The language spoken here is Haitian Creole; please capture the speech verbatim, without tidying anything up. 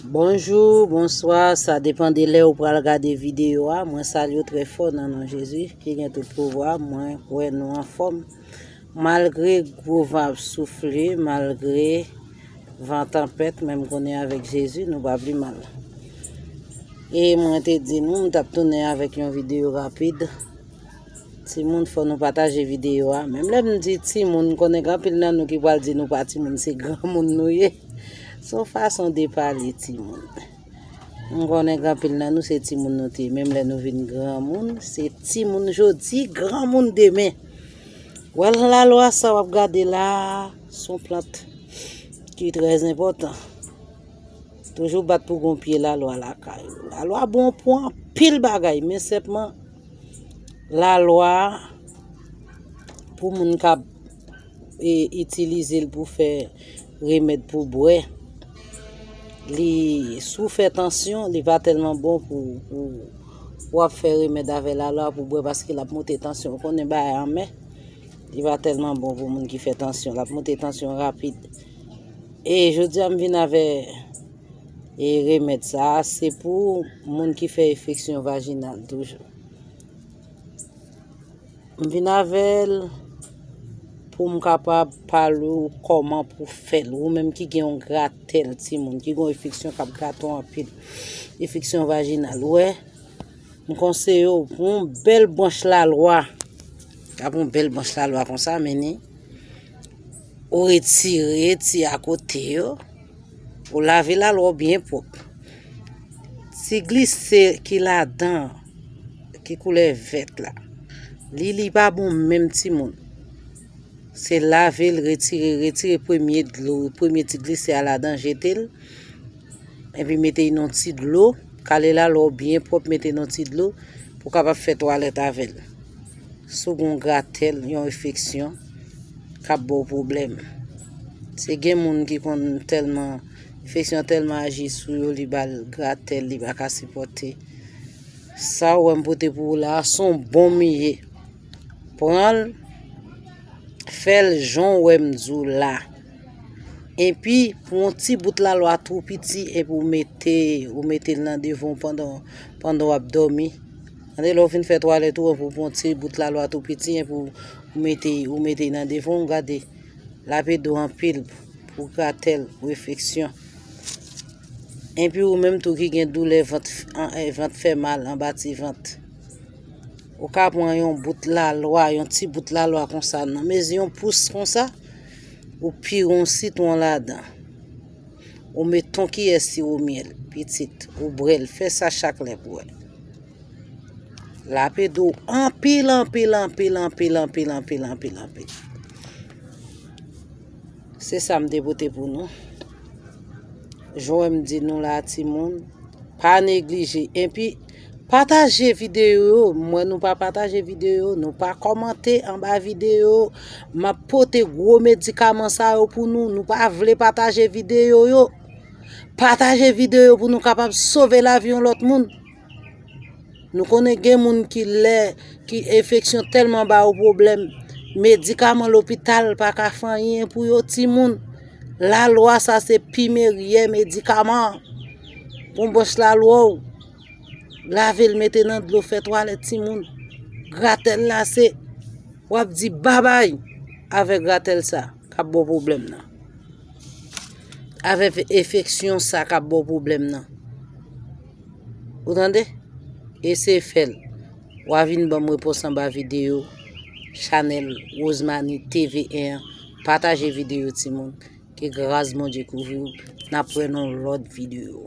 Bonjou, bonswa, sa depann de lè ou pral gade videyo a. Mwen salye w trè fò nan non Jezi ki gen tout pouvwa. Mwen kwè nou anfòm. Malgre gwo van ap soufle, malgre van tanpèt, men m konnen avèk Jezi, nou pa pi mal. E mwen te di nou, m t ap tounen avèk yon videyo rapid. Timoun, fò nou pataje videyo a. Menm lè m di timoun, m konnen gen anpil nan nou ki pral di nou pa timoun, se granmoun nou ye. Se yon fason de pale timoun. M konnen gen anpil nan nou se timoun nou te ye. Menm lè nou vin granmoun, se timoun jodi, granmoun demen. Wèl lalwa sa w ap gade la, se yon plant ki trè enpòtan. Toujou bat pou gon pye lalwa lakay ou. Lalwa bon pou anpil bagay, men sèlman lalwa pou moun k ap e, itilize l pou fè remèd pou bwè. Li, si w fè tansyon, li pa tèlman bon pou, pou, pou w ap fè remèd avè lalwa pou bwè paske l ap monte tansyon. Ou konnen bagay anmè, li pa tèlman bon pou moun ki fè tansyon. L ap monte tansyon rapid. E jodi a m vin avè e remèd sa a, se pou moun ki fè enfeksyon vajinal toujou. M vin avè l pou m kapab pale w kòman pou fè l. Ou menm ki gen yon gratèl timoun, ki gen yon enfeksyon k ap grate w anpil, enfeksyon vajinal, ou wè, m konseye w pou yon bèl branch lalwa. Gade yon bèl branch lalwa konsa, men ni. Ou retire ti akote yo. Ou lave lalwa w byen pwòp. Ti glise ki ladan, ki koulè vèt la. Li, li pa bon menm timoun. Se lave l, retire, retire premye dlo, premye ti glise a ladan, jete l. Epi mete nan ti dlo, kale lalwa w byen pwòp, mete nan ti dlo pou w kapab fè twalèt avè l. Si w gen yon gratèl, yon enfeksyon k ap ba w pwoblèm. Se gen moun ki konn tèlman, enfeksyon tèlman aji sou yo, li ba l gratèl, li pa ka sipòte. Sa w wè m pote pou ou la a, se yon bonm li ye. Pran l, fè l jan w wè m di w la. Epi, pran yon ti bout lalwa tou piti, epi w mete, ou mete l nan devan w pandan, pandan w ap dòmi. Tande, lè w fin fè twalèt ou, epi w pran yon ti bout lalwa tou piti, epi w mete, ou mete nan devan w, gade, l ap ede w anpil pou gratèl, pou enfeksyon. Epi ou menm tou ki gen doulè vant, an, eh, vant fè mal, anba ti vant. Ou ka pran yon bout lalwa, yon ti bout lalwa konsa, nan mezi yon pous konsa, ou pire yon sitwon ladan. Ou met yon kiyè siwo myèl, pitit, ou bwè l, fè sa chak lè pou wè. L ap ede w anpil, anpil, anpil. Se sa m te pote pou nou. Jan w wè m di nou la, timoun, pa neglije. Epi, pataje videyo yo. M wè nou pa pataje videyo yo, nou pa kòmante anba videyo yo. M ap pote gwo medikaman sa yo pou nou. Nou pa vle pataje videyo yo. Pataje videyo pou nou kapab sove lavi yon lòt moun. Nou konnen gen moun ki lè, ki enfeksyon tèlman ba yo pwoblèm, medikaman lopital pa ka fè anyen pou yo, timoun. Lalwa sa se pi meyè medikaman. Pran branch lalwa w, lave l, mete nan dlo, fè twalèt timoun. Gratèl la se, w ap di babay avèk gratèl sa k ap ba w pwoblèm nan. Avèk enfeksyon sa k ap ba w pwoblèm nan. Ou tande? Eseye fè l. W a vin ban m repons anba videyo chanèl Rosemary T V en an. Pataje videyo, timoun. Ke gras Bondye kouvri w. N ap wè nan yon lòt videyo.